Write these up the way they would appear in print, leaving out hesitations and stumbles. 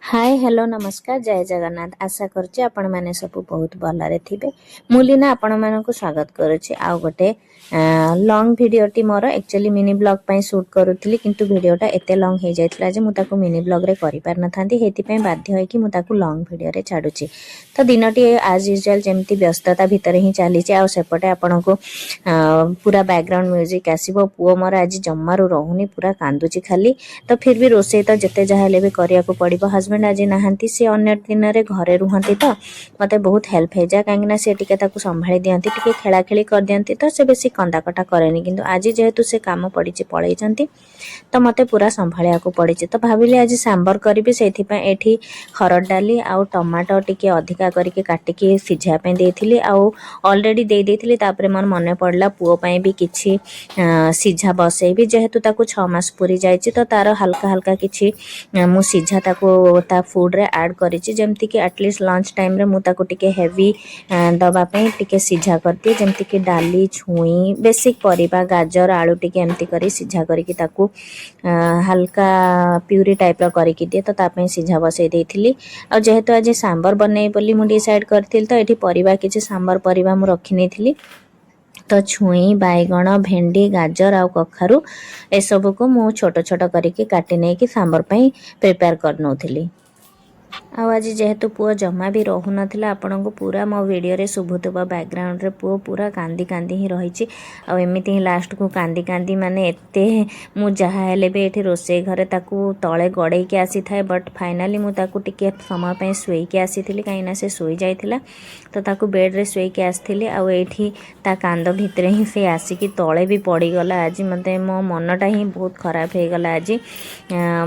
ହାଏ, hello, ନମସ୍କାର, ଜୟ ଜଗନ୍ନାଥ। ଆଶା କରୁଛି ଆପଣମାନେ ସବୁ ବହୁତ ଭଲରେ ଥିବେ। ମୁଁ ଲିନା ଆପଣମାନଙ୍କୁ ସ୍ୱାଗତ କରୁଛି ଆଉ ଗୋଟେ ଲଙ୍ଗ୍ ଭିଡ଼ିଓଟି। ମୋର ଆକ୍ଚୁଆଲି ମିନି ବ୍ଲଗ୍ ପାଇଁ ସୁଟ୍ କରୁଥିଲି, କିନ୍ତୁ ଭିଡ଼ିଓଟା ଏତେ ଲଙ୍ଗ୍ ହେଇଯାଇଥିଲା ଯେ ମୁଁ ତାକୁ ମିନି ବ୍ଲଗ୍ରେ କରିପାରିନଥାନ୍ତି। ସେଇଥିପାଇଁ ବାଧ୍ୟ ହେଇକି ମୁଁ ତାକୁ ଲଙ୍ଗ୍ ଭିଡ଼ିଓରେ ଛାଡ଼ୁଛି। ତ ଦିନଟି ଆଜ୍ ୟୁଜୁଆଲ୍ ଯେମିତି ବ୍ୟସ୍ତତା ଭିତରେ ହିଁ ଚାଲିଛି। ଆଉ ସେପଟେ ଆପଣଙ୍କୁ ପୁରା ବ୍ୟାକଗ୍ରାଉଣ୍ଡ ମ୍ୟୁଜିକ୍ ଆସିବ। ପୁଅ ମୋର ଆଜି ଜମାରୁ ରହୁନି, ପୁରା କାନ୍ଦୁଛି ଖାଲି। ତ ଫିର୍ ବି ରୋଷେଇ ତ ଯେତେ ଯାହା ହେଲେ ବି କରିବାକୁ ପଡ଼ିବ। ହଜବେଣ୍ଡ ଆଜି ନାହାନ୍ତି, ସେ ଅନ୍ୟ ଦିନରେ ଘରେ ରୁହନ୍ତି, ତ ମୋତେ ବହୁତ ହେଲ୍ପ ହେଇଯାଏ, କାହିଁକିନା ସେ ଟିକେ ତାକୁ ସମ୍ଭାଳି ଦିଅନ୍ତି, ଟିକେ ଖେଳାଖେଳି କରିଦିଅନ୍ତି, ତ ସେ ବେଶୀ କନ୍ଦାକଟା କରେନି। କିନ୍ତୁ ଆଜି ଯେହେତୁ ସେ କାମ ପଡ଼ିଛି ପଳେଇଛନ୍ତି, ତ ମୋତେ ପୁରା ସମ୍ଭାଳିବାକୁ ପଡ଼ିଛି। ତ ଭାବିଲି ଆଜି ସାମ୍ବର କରିବି। ସେଇଥିପାଇଁ ଏଠି ହରଡ଼ ଡାଲି ଆଉ ଟମାଟୋ ଟିକେ ଅଧିକା କରିକି କାଟିକି ସିଝିବା ପାଇଁ ଦେଇଥିଲି ଆଉ ଅଲରେଡ଼ି ଦେଇ ଦେଇଥିଲି। ତାପରେ ମୋର ମନେ ପଡ଼ିଲା, ପୁଅ ପାଇଁ ବି କିଛି ସିଝା ବସେଇବି। ଯେହେତୁ ତାକୁ 6 ମାସ ପୁରି ଯାଇଛି, ତ ତାର ହାଲକା ହାଲକା କିଛି ମୁଁ ସିଝା ତାକୁ ତା ଫୁଡ଼ରେ ଆଡ଼୍ କରିଛି। ଯେମିତିକି ଆଟଲିଷ୍ଟ ଲଞ୍ଚ ଟାଇମ୍ରେ ମୁଁ ତାକୁ ଟିକେ ହେଭି ଦେବା ପାଇଁ ଟିକେ ସିଝା କରିଦିଏ, ଯେମିତିକି ଡାଲି, ଛୁଇଁ, ବେସିକ୍ ପରିବା, ଗାଜର, ଆଳୁ ଟିକେ ଏମିତି କରି ସିଝା କରିକି ତାକୁ ହାଲକା ପ୍ୟୁରି ଟାଇପ୍ର କରିକି ଦିଏ। ତ ତା ପାଇଁ ସିଝା ବସେଇ ଦେଇଥିଲି। ଆଉ ଯେହେତୁ ଆଜି ସାମ୍ବର ବନେଇବି ବୋଲି ମୁଁ ଡିସାଇଡ଼୍ କରିଥିଲି, ତ ଏଠି ପରିବା କିଛି ସାମ୍ବର ପରିବା ମୁଁ ରଖିନେଇଥିଲି। ତ ଛୁଇଁ, ବାଇଗଣ, ଭେଣ୍ଡି, ଗାଜର ଆଉ କଖାରୁ ଏସବୁକୁ ମୁଁ ଛୋଟ ଛୋଟ କରିକି କାଟି ନେଇକି ସାମ୍ବର ପାଇଁ ପ୍ରିପେୟାର କରିନେଉଥିଲି। ଆଉ ଆଜି ଯେହେତୁ ପୁଅ ଜମା ବି ରହୁନଥିଲା, ଆପଣଙ୍କୁ ପୁରା ମୋ ଭିଡ଼ିଓରେ ଶୁଭୁଥିବ, ବ୍ୟାକଗ୍ରାଉଣ୍ଡରେ ପୁଅ ପୁରା କାନ୍ଦି କାନ୍ଦି ହିଁ ରହିଛି। ଆଉ ଏମିତି ହିଁ ଲାଷ୍ଟକୁ କାନ୍ଦି କାନ୍ଦି ମାନେ ଏତେ ମୁଁ ଯାହା ହେଲେ ବି ଏଠି ରୋଷେଇ ଘରେ ତାକୁ ତଳେ ଗଡ଼େଇକି ଆସିଥାଏ। ବଟ୍ ଫାଇନାଲି ମୁଁ ତାକୁ ଟିକେ ସମୟ ପାଇଁ ଶୁଏଇକି ଆସିଥିଲି, କାହିଁକିନା ସେ ଶୋଇଯାଇଥିଲା। ତ ତାକୁ ବେଡ଼୍ରେ ଶୁଏଇକି ଆସିଥିଲି ଆଉ ଏଇଠି ତା କାନ୍ଦ ଭିତରେ ହିଁ ସେ ଆସିକି ତଳେ ବି ପଡ଼ିଗଲା। ଆଜି ମୋତେ ମୋ ମନଟା ହିଁ ବହୁତ ଖରାପ ହେଇଗଲା ଆଜି।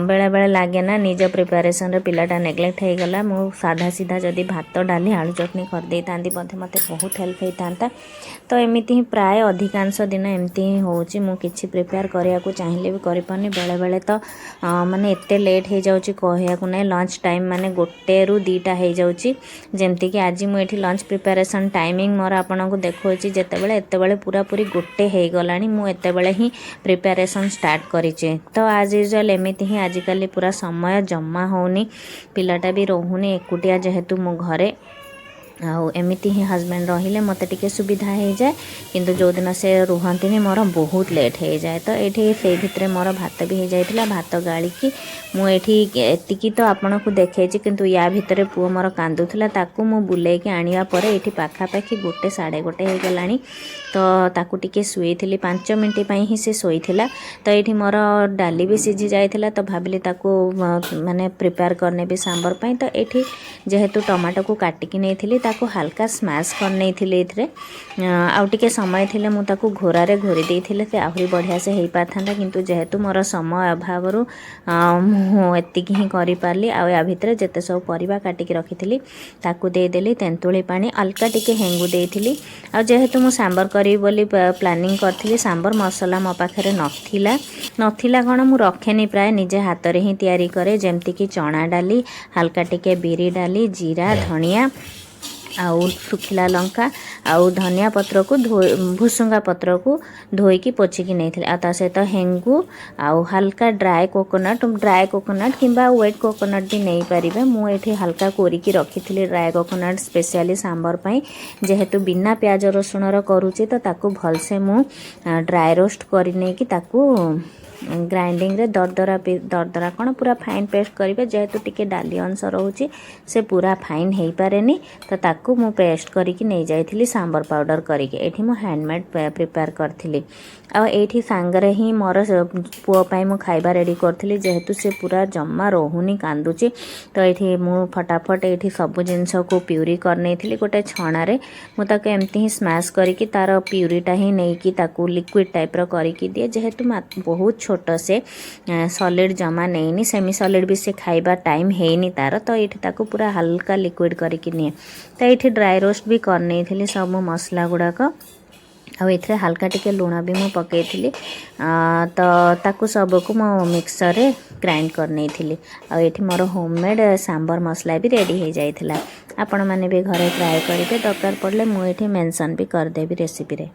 ବେଳେବେଳେ ଲାଗେ ନା, ନିଜ ପ୍ରିପାରେସନ୍ରେ ପିଲାଟା ନେଗ୍ଲେକ୍ଟ ହେଇଗଲା। ମୁଁ ସାଧା ସିଧା ଯଦି ଭାତ, ଡାଲି, ଆଳୁ ଚଟଣି କରିଦେଇଥାନ୍ତି, ବୋଧେ ମୋତେ ବହୁତ ହେଲ୍ପ ହେଇଥାନ୍ତା। ତ ଏମିତି ହିଁ ପ୍ରାୟ ଅଧିକାଂଶ ଦିନ ଏମିତି ହିଁ ହେଉଛି। ମୁଁ କିଛି ପ୍ରିପେୟାର କରିବାକୁ ଚାହିଁଲେ ବି କରିପାରୁନି। ବେଳେବେଳେ ତ ମାନେ ଏତେ ଲେଟ୍ ହେଇଯାଉଛି, କହିବାକୁ ନାହିଁ। ଲଞ୍ଚ ଟାଇମ୍ ମାନେ 1ରୁ 2ଟା ହେଇଯାଉଛି। ଯେମିତିକି ଆଜି ମୁଁ ଏଠି ଲଞ୍ଚ ପ୍ରିପାରେସନ୍ ଟାଇମିଂ ମୋର ଆପଣଙ୍କୁ ଦେଖାଉଛି ଯେତେବେଳେ, ଏତେବେଳେ ପୁରାପୁରି 1 ହେଇଗଲାଣି। ମୁଁ ଏତେବେଳେ ହିଁ ପ୍ରିପାରେସନ୍ ଷ୍ଟାର୍ଟ କରିଛି। ତ ଆଜ୍ ୟୁଜୁଆଲ୍ ଏମିତି ହିଁ ଆଜିକାଲି ପୁରା ସମୟ ଜମା ହେଉନି। ପିଲାଟା ବି ରହୁନି, ଏକୁଟିଆ ଯେହେତୁ ମୁଁ ଘରେ। ଆଉ ଏମିତି ହିଁ ହଜବେଣ୍ଡ ରହିଲେ ମୋତେ ଟିକେ ସୁବିଧା ହେଇଯାଏ, କିନ୍ତୁ ଯେଉଁଦିନ ସେ ରୁହନ୍ତିନି, ମୋର ବହୁତ ଲେଟ୍ ହେଇଯାଏ। ତ ଏଇଠି ସେଇ ଭିତରେ ମୋର ଭାତ ବି ହେଇଯାଇଥିଲା। ଭାତ ଗାଳିକି ମୁଁ ଏଇଠି ଏତିକି ତ ଆପଣଙ୍କୁ ଦେଖେଇଛି, କିନ୍ତୁ ୟା ଭିତରେ ପୁଅ ମୋର କାନ୍ଦୁଥିଲା। ତାକୁ ମୁଁ ବୁଲେଇକି ଆଣିବା ପରେ ଏଇଠି ପାଖାପାଖି 1, 1:30 ହେଇଗଲାଣି। ତ ତାକୁ ଟିକେ ଶୁଏଇଥିଲି, 5 ମିନିଟ୍ ପାଇଁ ହିଁ ସେ ଶୋଇଥିଲା। ତ ଏଇଠି ମୋର ଡାଲି ବି ସିଝି ଯାଇଥିଲା। ତ ଭାବିଲି ତାକୁ ମାନେ ପ୍ରିପେୟାର କରିନେବି ସାମ୍ବର ପାଇଁ। ତ ଏଇଠି ଯେହେତୁ ଟମାଟୋକୁ କାଟିକି ନେଇଥିଲି, ତାକୁ ହାଲକା ସ୍ମାସ୍ କରିନେଇଥିଲି ଏଥିରେ। ଆଉ ଟିକେ ସମୟ ଥିଲେ ମୁଁ ତାକୁ ଘୋରାରେ ଘୋରି ଦେଇଥିଲେ ସେ ଆହୁରି ବଢ଼ିଆ ସେ ହେଇପାରିଥାନ୍ତା, କିନ୍ତୁ ଯେହେତୁ ମୋର ସମୟ ଅଭାବରୁ ମୁଁ ଏତିକି ହିଁ କରିପାରିଲି। ଆଉ ୟା ଭିତରେ ଯେତେ ସବୁ ପରିବା କାଟିକି ରଖିଥିଲି, ତାକୁ ଦେଇଦେଲି। ତେନ୍ତୁଳି ପାଣି, ହାଲକା ଟିକେ ହେଙ୍ଗୁ ଦେଇଥିଲି। ଆଉ ଯେହେତୁ ମୁଁ ସାମ୍ବର କରିବି ବୋଲି ପ୍ଲାନିଂ କରିଥିଲି, ସାମ୍ବର ମସଲା ମୋ ପାଖରେ ନଥିଲା। ନଥିଲା କ'ଣ, ମୁଁ ରଖେନି ପ୍ରାୟ, ନିଜେ ହାତରେ ହିଁ ତିଆରି କରେ। ଯେମିତିକି ଚଣା ଡାଲି, ହାଲକା ଟିକେ ବିରି ଡାଲି, ଜିରା, ଧଣିଆ ଆଉ ଶୁଖିଲା ଲଙ୍କା ଆଉ ଧନିଆ ପତ୍ରକୁ ଧୋଇ, ଭୁସୁଙ୍ଗା ପତ୍ରକୁ ଧୋଇକି ପୋଛିକି ନେଇଥିଲି। ଆଉ ତା ସହିତ ହେଙ୍ଗୁ ଆଉ ହାଲକା ଡ୍ରାଏ କୋକୋନଟ୍। ଡ୍ରାଏ କୋକୋନଟ୍ କିମ୍ବା ୱେଟ୍ କୋକୋନଟ୍ ବି ନେଇପାରିବେ। ମୁଁ ଏଠି ହାଲକା କୋରିକି ରଖିଥିଲି ଡ୍ରାଏ କୋକୋନଟ୍, ସ୍ପେଶିଆଲି ସାମ୍ବର ପାଇଁ। ଯେହେତୁ ବିନା ପିଆଜ ରସୁଣର କରୁଛି, ତ ତାକୁ ଭଲସେ ମୁଁ ଡ୍ରାଏ ରୋଷ୍ଟ କରି ନେଇକି ତାକୁ ଗ୍ରାଇଣ୍ଡିଙ୍ଗରେ ଦରଦରା, ଦରଦରା କ'ଣ, ପୁରା ଫାଇନ୍ ପେଷ୍ଟ କରିବେ। ଯେହେତୁ ଟିକେ ଡାଲି ଅଂଶ ରହୁଛି, ସେ ପୁରା ଫାଇନ୍ ହେଇପାରେନି। ତ ତାକୁ ମୁଁ ପେଷ୍ଟ କରିକି ନେଇଯାଇଥିଲି ସାମ୍ବର ପାଉଡ଼ର କରିକି। ଏଇଠି ମୁଁ ହ୍ୟାଣ୍ଡମେଡ଼୍ ପ୍ରିପେୟାର କରିଥିଲି। ଆଉ ଏଇଠି ସାଙ୍ଗରେ ହିଁ ମୋର ପୁଅ ପାଇଁ ମୁଁ ଖାଇବା ରେଡ଼ି କରିଥିଲି। ଯେହେତୁ ସେ ପୁରା ଜମା ରହୁନି, କାନ୍ଦୁଛି, ତ ଏଇଠି ମୁଁ ଫଟାଫଟ ଏଇଠି ସବୁ ଜିନିଷକୁ ପ୍ୟୁରି କରିନେଇଥିଲି ଗୋଟେ ଛଣାରେ। ମୁଁ ତାକୁ ଏମିତି ହିଁ ସ୍ମାସ୍ କରିକି ତାର ପ୍ୟୁରିଟା ହିଁ ନେଇକି ତାକୁ ଲିକ୍ୱିଡ଼ ଟାଇପ୍ର କରିକି ଦିଏ। ଯେହେତୁ ବହୁତ ଛୋଟ, ସେ ସଲିଡ଼ ଜମା ନେଇନି, ସେମି ସଲିଡ଼ ବି ସେ ଖାଇବା ଟାଇମ୍ ହେଇନି ତାର। ତ ଏଇଠି ତାକୁ ପୁରା ହାଲକା ଲିକ୍ୱିଡ଼ କରିକି ନିଏ। ତ ଏଇଠି ଡ୍ରାଏ ରୋଷ୍ଟ ବି କରିନେଇଥିଲି ସବୁ ମସଲା ଗୁଡ଼ାକ। ଆଉ ଏଥିରେ ହାଲକା ଟିକେ ଲୁଣ ବି ମୁଁ ପକାଇଥିଲି। ତ ତାକୁ ସବୁକୁ ମୁଁ ମିକ୍ସରରେ ଗ୍ରାଇଣ୍ଡ କରିନେଇଥିଲି। ଆଉ ଏଇଠି ମୋର ହୋମମେଡ଼୍ ସାମ୍ବର ମସଲା ବି ରେଡ଼ି ହେଇଯାଇଥିଲା। ଆପଣମାନେ ବି ଘରେ ଟ୍ରାଏ କରିବେ। ଦରକାର ପଡ଼ିଲେ ମୁଁ ଏଇଠି ମେନସନ୍ ବି କରିଦେବି ରେସିପିରେ।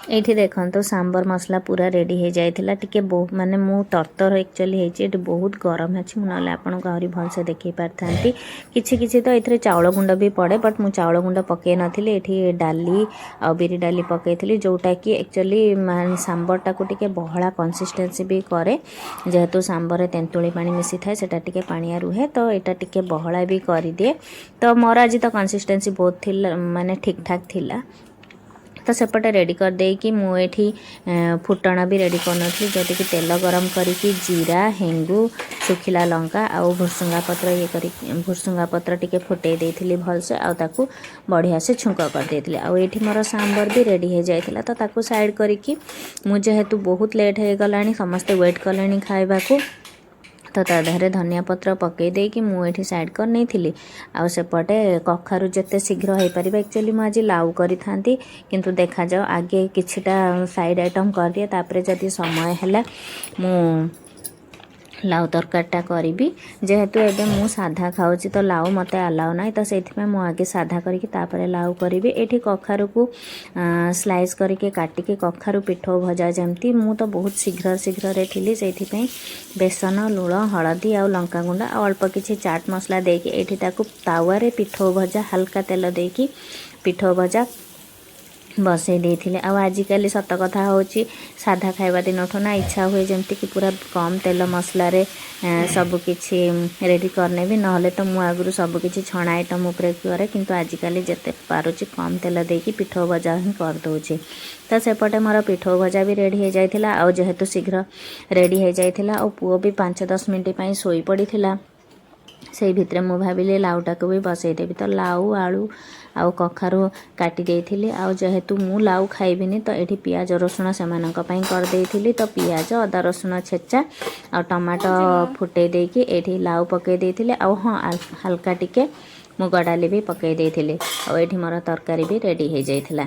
ଏଇଠି ଦେଖନ୍ତୁ, ସାମ୍ବର ମସଲା ପୁରା ରେଡ଼ି ହେଇଯାଇଥିଲା। ଟିକେ ବହୁ ମାନେ ମୁଁ ତରତର ଆକ୍ଚୁଆଲି ହେଇଛି, ଏଠି ବହୁତ ଗରମ ଅଛି। ମୁଁ ନହେଲେ ଆପଣଙ୍କୁ ଆହୁରି ଭଲସେ ଦେଖେଇ ପାରିଥାନ୍ତି। କିଛି କିଛି ତ ଏଥିରେ ଚାଉଳ ଗୁଣ୍ଡ ବି ପଡ଼େ, ବଟ୍ ମୁଁ ଚାଉଳ ଗୁଣ୍ଡ ପକାଇ ନଥିଲି। ଏଠି ଡାଲି ଆଉ ବିରି ଡାଲି ପକାଇଥିଲି, ଯେଉଁଟାକି ଆକ୍ଚୁଆଲି ସାମ୍ବରଟାକୁ ଟିକେ ବହଳା କନସିଷ୍ଟେନ୍ସି ବି କରେ। ଯେହେତୁ ସାମ୍ବରରେ ତେନ୍ତୁଳି ପାଣି ମିଶିଥାଏ, ସେଇଟା ଟିକେ ପାଣିଆ ରୁହେ, ତ ଏଇଟା ଟିକେ ବହଳା ବି କରିଦିଏ। ତ ମୋର ଆଜି ତ କନସିଷ୍ଟେନ୍ସି ବହୁତ ଥିଲା, ମାନେ ଠିକ୍ଠାକ୍ ଥିଲା। ତ ସେପଟେ ରେଡ଼ି କରିଦେଇକି ମୁଁ ଏଠି ଫୁଟଣ ବି ରେଡ଼ି କରିନେଉଥିଲି, ଯେଉଁଠିକି ତେଲ ଗରମ କରିକି ଜିରା, ହେଙ୍ଗୁ, ଶୁଖିଲା ଲଙ୍କା ଆଉ ଭୃସୁଙ୍ଗା ପତ୍ର ଇଏ କରି ଭୃସୁଙ୍ଗା ପତ୍ର ଟିକେ ଫୁଟେଇ ଦେଇଥିଲି ଭଲସେ ଆଉ ତାକୁ ବଢ଼ିଆ ସେ ଛୁଙ୍କ କରିଦେଇଥିଲି। ଆଉ ଏଇଠି ମୋର ସାମ୍ବର ବି ରେଡ଼ି ହେଇଯାଇଥିଲା। ତ ତାକୁ ସାଇଡ଼୍ କରିକି ମୁଁ ଯେହେତୁ ବହୁତ ଲେଟ୍ ହେଇଗଲାଣି, ସମସ୍ତେ ୱେଟ୍ କଲେଣି ଖାଇବାକୁ, ତ ତା ଦେହରେ ଧନିଆ ପତ୍ର ପକାଇ ଦେଇକି ମୁଁ ଏଠି ସାଇଡ଼୍ କରିନେଇଥିଲି। ଆଉ ସେପଟେ କଖାରୁ ଯେତେ ଶୀଘ୍ର ହେଇପାରିବ, ଆକ୍ଚୁଆଲି ମୁଁ ଆଜି ଲାଉ କରିଥାନ୍ତି, କିନ୍ତୁ ଦେଖାଯାଉ, ଆଗେ କିଛିଟା ସାଇଡ଼୍ ଆଇଟମ୍ କରିଦିଏ, ତାପରେ ଯଦି ସମୟ ହେଲା ମୁଁ ଲାଉ ତରକାରୀଟା କରିବି। ଯେହେତୁ ଏବେ ମୁଁ ସାଧା ଖାଉଛି, ତ ଲାଉ ମୋତେ ଆଲାଉ ନାହିଁ। ତ ସେଇଥିପାଇଁ ମୁଁ ଆଗେ ସାଧା କରିକି ତାପରେ ଲାଉ କରିବି। ଏଇଠି କଖାରୁକୁ ସ୍ଲାଇସ୍ କରିକି କାଟିକି କଖାରୁ ପିଠଉ ଭଜା ଯେମିତି, ମୁଁ ତ ବହୁତ ଶୀଘ୍ର ଶୀଘ୍ରରେ ଥିଲି, ସେଇଥିପାଇଁ ବେସନ, ଲୁଣ, ହଳଦୀ ଆଉ ଲଙ୍କାଗୁଣ୍ଡ ଆଉ ଅଳ୍ପ କିଛି ଚାଟ୍ ମସଲା ଦେଇକି ଏଇଠି ତାକୁ ତାୱାରେ ପିଠଉ ଭଜା, ହାଲକା ତେଲ ଦେଇକି ପିଠଉ ଭଜା ବସେଇ ଦେଇଥିଲି। ଆଉ ଆଜିକାଲି ସତ କଥା ହେଉଛି, ସାଧା ଖାଇବା ଦିନଠୁ ନା ଇଚ୍ଛା ହୁଏ ଯେମିତିକି ପୁରା କମ୍ ତେଲ ମସଲାରେ ସବୁକିଛି ରେଡ଼ି କରିନେବି। ନହେଲେ ତ ମୁଁ ଆଗରୁ ସବୁକିଛି ଛଣା ଆଇଟମ୍ ଉପରେ କରେ, କିନ୍ତୁ ଆଜିକାଲି ଯେତେ ପାରୁଛି କମ୍ ତେଲ ଦେଇକି ପିଠଉ ଭଜା ହିଁ କରିଦେଉଛି। ତ ସେପଟେ ମୋର ପିଠଉ ଭଜା ବି ରେଡ଼ି ହେଇଯାଇଥିଲା। ଆଉ ଯେହେତୁ ଶୀଘ୍ର ରେଡ଼ି ହେଇଯାଇଥିଲା ଆଉ ପୁଅ ବି 5-10 ମିନିଟ୍ ପାଇଁ ଶୋଇପଡ଼ିଥିଲା, ସେଇ ଭିତରେ ମୁଁ ଭାବିଲି ଲାଉଟାକୁ ବି ବସେଇଦେବି। ତ ଲାଉ, ଆଳୁ ଆଉ କଖାରୁ କାଟି ଦେଇଥିଲି। ଆଉ ଯେହେତୁ ମୁଁ ଲାଉ ଖାଇବିନି, ତ ଏଠି ପିଆଜ ରସୁଣ ସେମାନଙ୍କ ପାଇଁ କରିଦେଇଥିଲି। ତ ପିଆଜ, ଅଦା ରସୁଣ ଛେଚା ଆଉ ଟମାଟୋ ଫୁଟେଇ ଦେଇକି ଏଇଠି ଲାଉ ପକାଇ ଦେଇଥିଲି। ଆଉ ହଁ, ହାଲକା ଟିକେ ମୁଗ ଡାଲି ବି ପକାଇ ଦେଇଥିଲି। ଆଉ ଏଇଠି ମୋର ତରକାରୀ ବି ରେଡ଼ି ହେଇଯାଇଥିଲା।